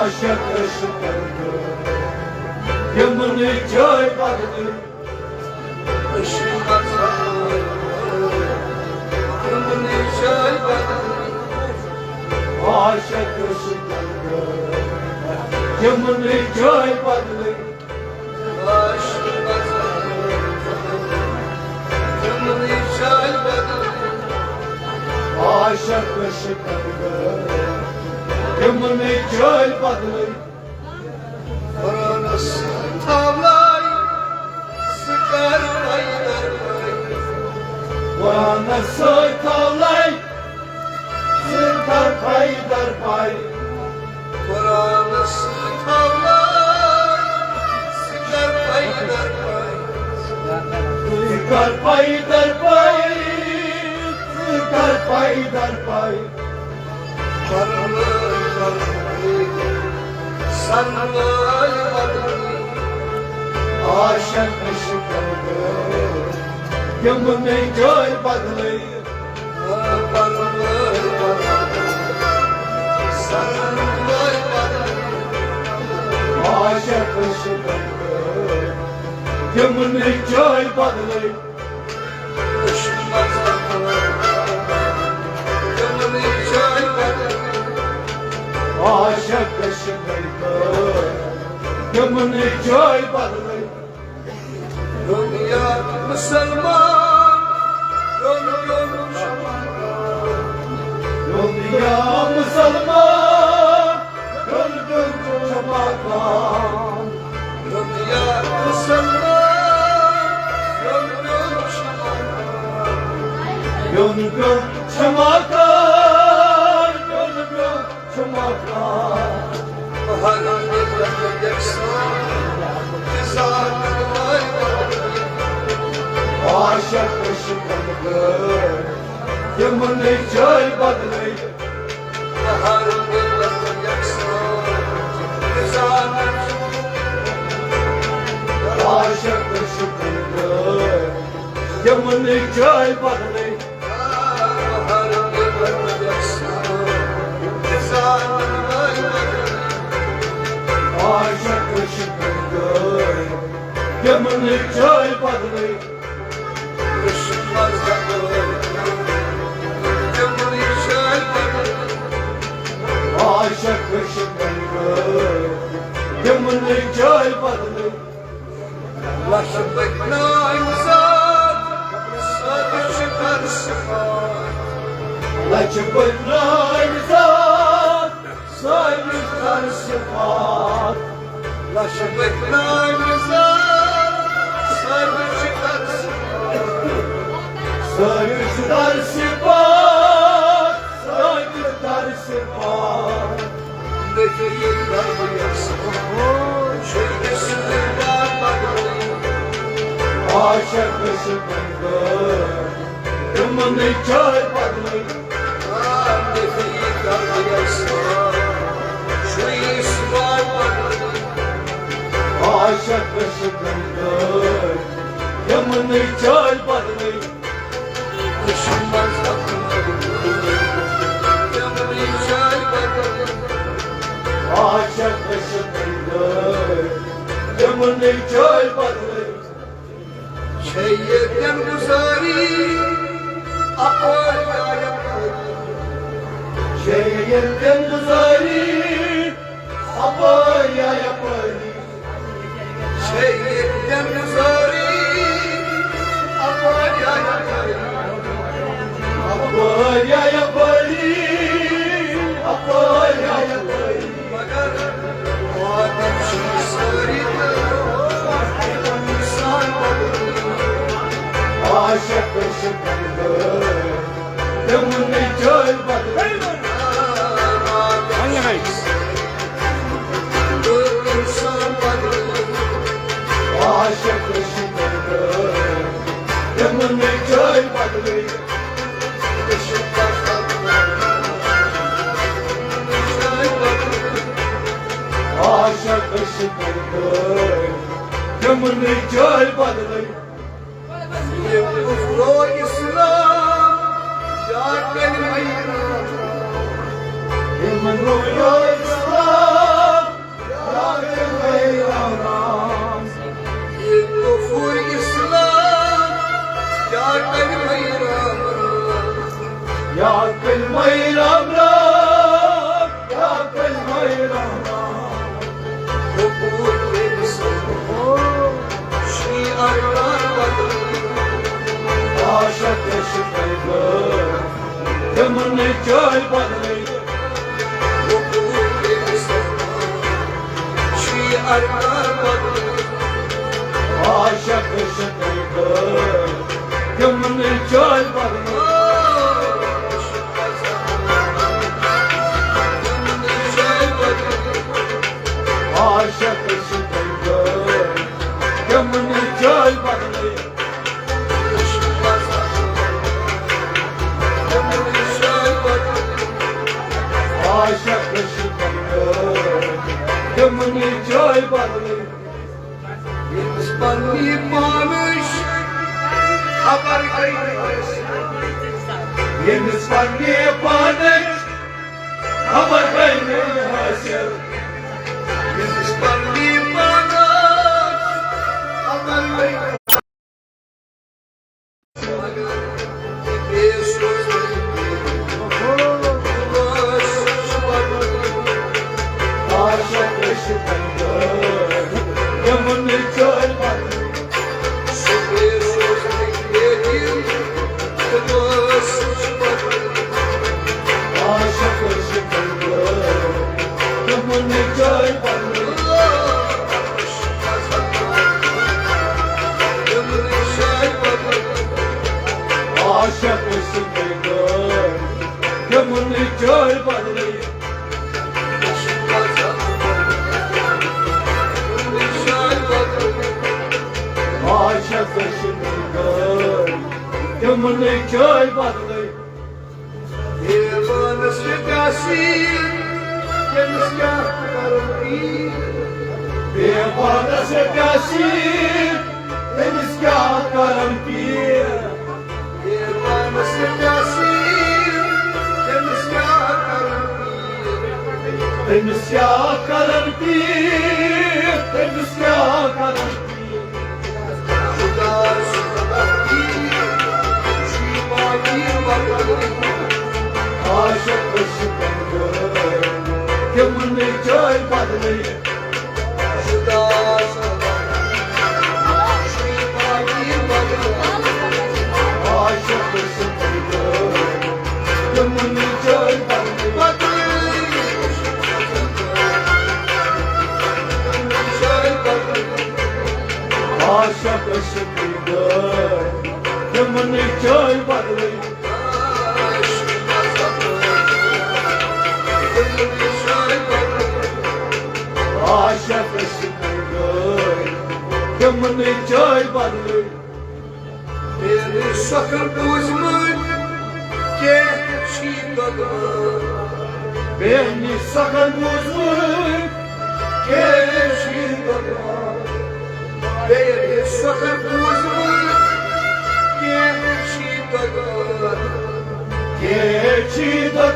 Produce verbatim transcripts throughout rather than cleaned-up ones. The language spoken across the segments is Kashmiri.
عاشق عشقن گٔے یِمنٕے جاے بدلٕے۔ عشقن گٔے یِمنٕے جاے بدلٕے۔ عاشق عشقن گٔے یِمنٕے جاے بدلٕے۔ عاشق عشقن گٔے یِمنٕے جاے بدلٕے۔ قرآنس سۭتۍ تھاو لے، ژٕ کر پے در پے۔ قرآنس سۭتۍ تھاو لے، ژٕ کر پے در پے۔ قرآنس سۭتۍ تھاو لے، ژٕ کر پے در پے۔ ژٕ کر پے در پے، ژٕ کر پے در پے۔ پرور، پرور، سنور، پرور۔ عاشق عشقن گٔے یِمنٕے جاے بدلٕے۔ عاشق عشقن گٔے یِمنٕے جاے بدلٕے۔ عاشق عشقن گٔے یِمنٕے جاے بدلٕے۔ دُنیا مسلمان، دُنیا مسلمان۔ دُنیا مسلمان، دُنیا مسلمان۔ دُنیا مسلمان، دُنیا مسلمان۔ دُنیا مسلمان، دُنیا مسلمان۔ چھُ مکان۔ ہر ملت یکسان، عاشق عشقن گٔے یِمنٕے جاے بدلٕے۔ ہر ملت یکسان، عاشق عشقن گٔے یِمنٕے جاے بدلٕے۔ عاشق عشقن گٔے یِمنٕے جاے بدلٕے۔ عاشق عشقن گٔے یِمنٕے جاے بدلٕے۔ لَچھِ بٔدۍ ناوِ ذات، سٲری چھِ در صفات۔ لَچھِ بٔدۍ ناوِ ذات، سٲری چھِ در صفات۔ لَچھِ بٔدۍ ناوِ ذات، سٲری چھِ در صفات۔ سٲری چھِ در صفات، سٲری چھِ در صفات۔ عاشق عشقن گٔے تِمنٕے جاے بدلٕے۔ عاشق عشقن گٔے تِمنٕے جاے بدلٕے۔ عاشق عشقن گٔے تِمنٕے جاے بدلٕے۔ چھے ییٚتٮ۪ن گُزٲری اَپٲرۍ یا یَپٲرۍ۔ چھے ییٚتٮ۪ن گُزٲری اَپٲرۍ یا یَپٲرۍ۔ چھے ییٚتٮ۪ن گُزٲری اَپٲرۍ یا یَپٲرۍ۔ اَپٲرۍ یا یَپٲرۍ، اَپٲرۍ یا یَپٲرۍ۔ مگر واتان چھِ سٲری تہٕ اِنسان بدلٕے۔ عاشق عشقن گٔے تِمنٕے جاے بدلٕے۔ عاشق عشقن گٔے تِمنٕے جاے بدلٕے۔ عاشق عشقن گٔے تِمنٕے جاے بدلٕے۔ ییٚمہِ پھُٹرو اِسلام یا کلمہ اِقرار۔ ییٚمہِ پھُٹرو اِسلام یا کلمہ رام رام، یا کلمہ رام رام۔ قبول بے سر شی ارمان بدل۔ عاشق عشق گل، تمن چاہے بدل۔ قبول بے سر شی ارمان بدل۔ عاشق عشق گل، تمن چاہے بدل۔ عاشق عشق گل، تمن چاہے بدل۔ عاشق عشق گل، تمن چاہے بدل۔ ییٚمِس پننہِ پانٕچ خبر گٔے نہٕ حٲصِل۔ ییٚمِس پننہِ پانٕچ خبر گٔے نہٕ حٲصِل۔ ییٚمِس پننہِ پانٕچ خبر گٔے نہٕ عاشق عشق گل، تمن چاہے بدل۔ عاشق عشق گل، تمن چاہے بدل۔ دیوانس پیاسین، تٔمِس کیٛاہ کرن پیٖر؟ دیوانس پیاسین، تٔمِس کیٛاہ کرن پیٖر؟ دیوانس پیاسین، تٔمِس کیٛاہ کرن پیٖر؟ تٔمِس کیٛاہ کرن پیٖر؟ تٔمِس کیٛاہ کرن پیٖر؟ عاشق عشق گل، تمن چاہے بدل۔ عاشق عشق گل، تمن چاہے بدل۔ عاشق عشق گل، تمن چاہے بدل۔ عاشق عشق گل، تمن چاہے بدل۔ میٲنۍ سخن بوٗزمٕتۍ کینٛہہ چھی دۄدٕ۔ میٲنۍ سخن بوٗزمٕتۍ کینٛہہ چھی دۄدٕ۔ میٲنۍ سخن بوٗزمٕتۍ کینٛہہ چھی دۄدٕ۔ کینٛہہ چھی دۄدٕ۔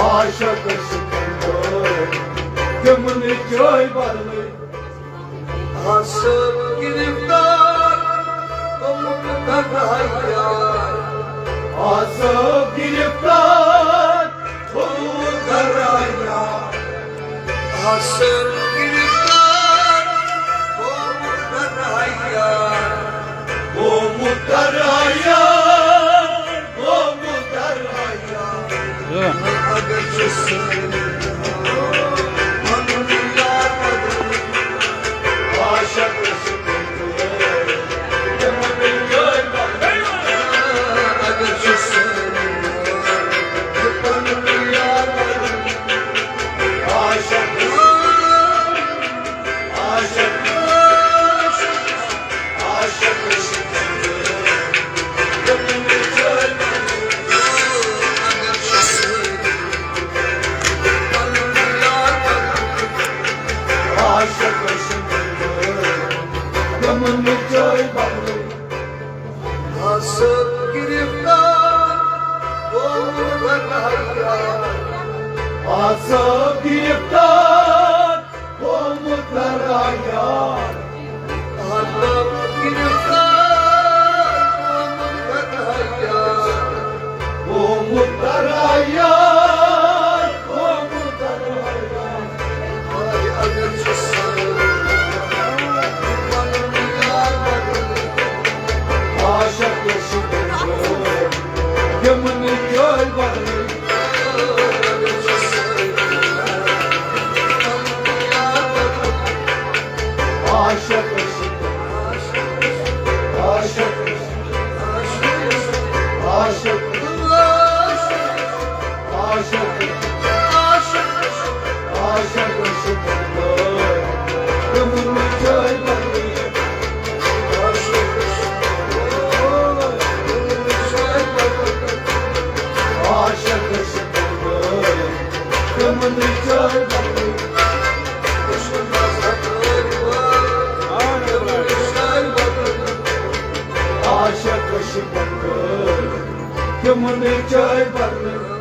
عاشق عشق گل، تمن چاہے بدل۔ آسہٕ گرفتار، گوٚمُت گناہ یار۔ آسہٕ گرفتار، گوٚمُت گناہ یار۔ آسہٕ گرفتار، گوٚمُت گناہ یار۔ گوٚمُت گناہ یار، گوٚمُت گناہ یار۔ اگر چھُ سٲری پنُن یار بدل، تِمن چاے بدلٕے۔ آسہٕ گرفتار، گوٚمُت دریا۔ آسہٕ گرفتار، گوٚمُت دریا۔ آسہٕ گرفتار، گوٚمُت دریا۔ گوٚمُت دریا، گوٚمُت دریا۔ تِمن چاے بدلٕے۔